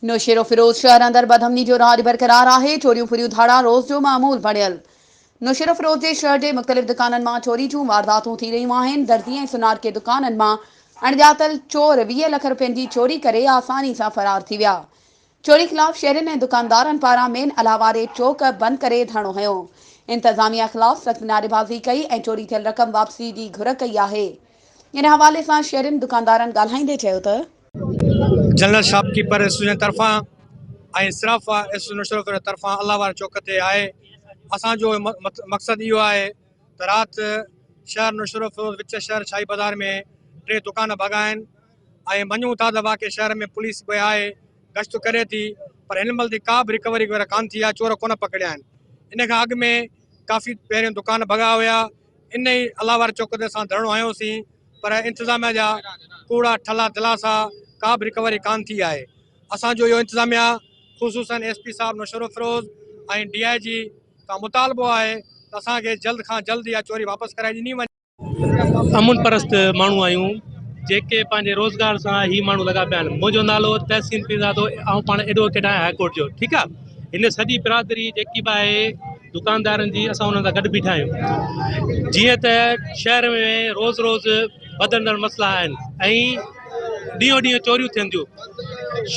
نوشهروفيروز شهر اندر بدامني جو راڄ برقرار آهي، چوريون ڦريون ڌاڙا روز جو معمول بڻيل. نوشهروفيروز جي شهر جي مختلف دڪانن مان چوري جون وارداتون ٿي رهيون آهن، درزي ۽ سونارڪي دڪانن مان اڻڄاتل چور 20 لک رپين جي چوري ڪري آساني سان فرار ٿي ويا. چوري خلاف شهرين ۽ دڪاندارن پاران مين الا واري چوڪ بند ڪري ڌرڻو هنيو. انتظاميا خلاف سخت نعريبازي ڪئي ۽ چوري ٿيل رقم واپسي جي گهر ڪئي آهي. ان حوالي سان شهرين دڪاندارن ڳالهائيندي چيو ته. جنرل شاپ ڪيپر ايسوسيئيشن طرفان ۽ صرافه ايسوسيئيشن طرفان الله واري چوڪ تي آهي اسان جو مقصد اهو آهي ته رات شهر نوشهروفيروز وچ شهر شاهي بازار ۾ ٽي دڪان ڀڳا آهن ۽ مڃون ٿا ته واقعي شهر ۾ پوليس به آهي گشت ڪري ٿي پر هن مهل تائين ڪا به رڪوري وغيره ڪانه ٿي آهي چور ڪونه پڪڙيا آهن ان کان اڳ ۾ ڪافي پهريون دڪان ڀڳا هيا ان ئي الله واري چوڪ تي اسان ڌرڻو هنيوسين پر انتظاميا جا ڪوڙا ٺلا دلاسا ڪا به رڪوري ڪانه ٿي آهي اسان جو اهو انتظاميا خصوصن ايس پي صاحب نوشهروفيروز ۽ ڊي I جي کان مطالبو آهي ته اسان کي جلد کان جلد اها چوري واپس ڪرائي ڏني وڃي. امن پرست ماڻهو آهيون جيڪي پنهنجي روزگار سان هي ماڻهو لڳا پيا آهن منهنجو نالو تحسين پيرزادو آئون پاڻ ايڊووڪيٽ آهيان هاء ڪورٽ جو ٺيڪ آهي هن سڄي برادري جيڪي به آهي دڪاندارن جي اسان انهن سان گڏ بيٺا آهيون جيئن ته شهر ۾ روز روز وڌندڙ مسئلا آهن ۽ ڏينهون ڏينهن چوريون ٿين ٿيون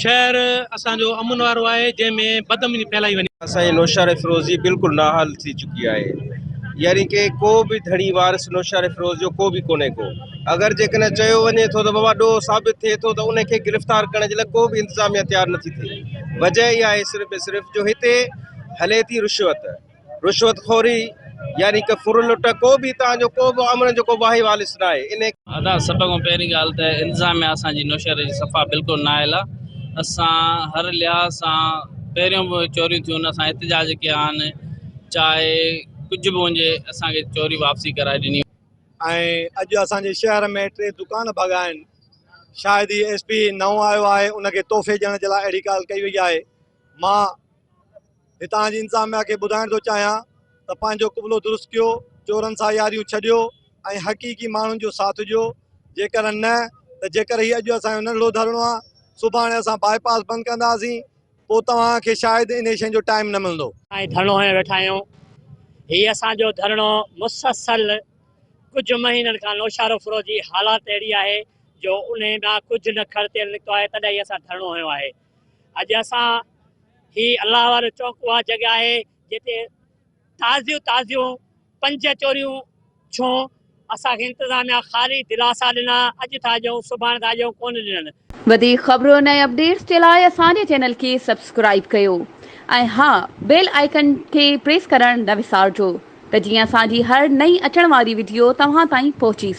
شهر اسانجو امن وارو آهي جنهن ۾ بدامني ڦهلائي وڃي. اسان جي نوشهرفيروز جي بلڪل نااهل ٿي چڪي آهي يعني ڪي ڪو به ڌڻي وارث نوشهرفيروز جو ڪو به ڪونهي ڪو اگر جيڪڏهن چيو وڃي ٿو ته بابا ڏوهه ثابت ٿئي ٿو ته ان کي گرفتار ڪرڻ جي لاء ڪو به انتظاميا تيار نٿي ٿئي وجه اها آهي صرف ۽ صرف جو هتي هلي ٿي رشوت، رشوت خوري يعني ڪه ڦر لٽ ڪو به هتان جو ڪو به امن جو ڪو واهي والس ناهي انهي. ادا سڀ کان پهرين ڳالهه ته انتظاميا اسان جي نوشهري جي صفا بلڪل نااهل آ اسان هر لحاظ سان پهريون به چوريون ٿيون اسان احتجاج ڪيا آهن چاهي ڪجهه به هجي اسان کي چوري واپسي ڪرائي ڏني. ۽ اڄ اسان جي شهر ۾ ٽي دڪان ڀڳا آهن شايد هي ايس پي نئون آيو آهي ان کي تحفي ڏيڻ جي لاء اهڙي ڳالهه ڪئي وئي آهي مان هتان جي انتظاميا کي ٻڌائڻ ٿو چاهيان ته پنهنجو قبلو درست ڪيو، چورن سان ياريون ڇڏيو ۽ حقيقي ماڻهن جو ساٿ ڏيو، جيڪر نه ته جيڪر هي اڄ اسان جو ننڍڙو ڌرڻو آ، سڀاڻي اسان باء پاس بند ڪنداسين، پوء توهان کي شايد انهي شين جو ٽائيم نه ملندو. ۽ ڌرڻو هنيو ويٺا آهيون. هي اسان جو ڌرڻو مسلسل ڪجهه مهينن کان نوشهروفروز جي حالات اهڙي آهي جو انهي مان ڪجهه نه کڙ تيل نڪتو آهي تڏهن هي اسان ڌرڻو هنيو آهي. اڄ اسان هي الله وارو چونڪ اها جڳهه آهي جتي تازيون تازيون پنج چوريون ڇون اسان کي انتظاميا خالي دلاسا ڏنا اڄ ٿا ڏيون سڀاڻ ٿا ڏيون ڪونه ڏنن. وڌيڪ خبرن ۽ اپڊيٽس جي لاء اسان جي چينل کي سبسڪرائيب ڪيو ۽ ها بيل آئيڪن کي پريس ڪرڻ نه وسارجو ته جيئن اسان جي هر نئين اچڻ واري وڊيو توهان تائين پهچي.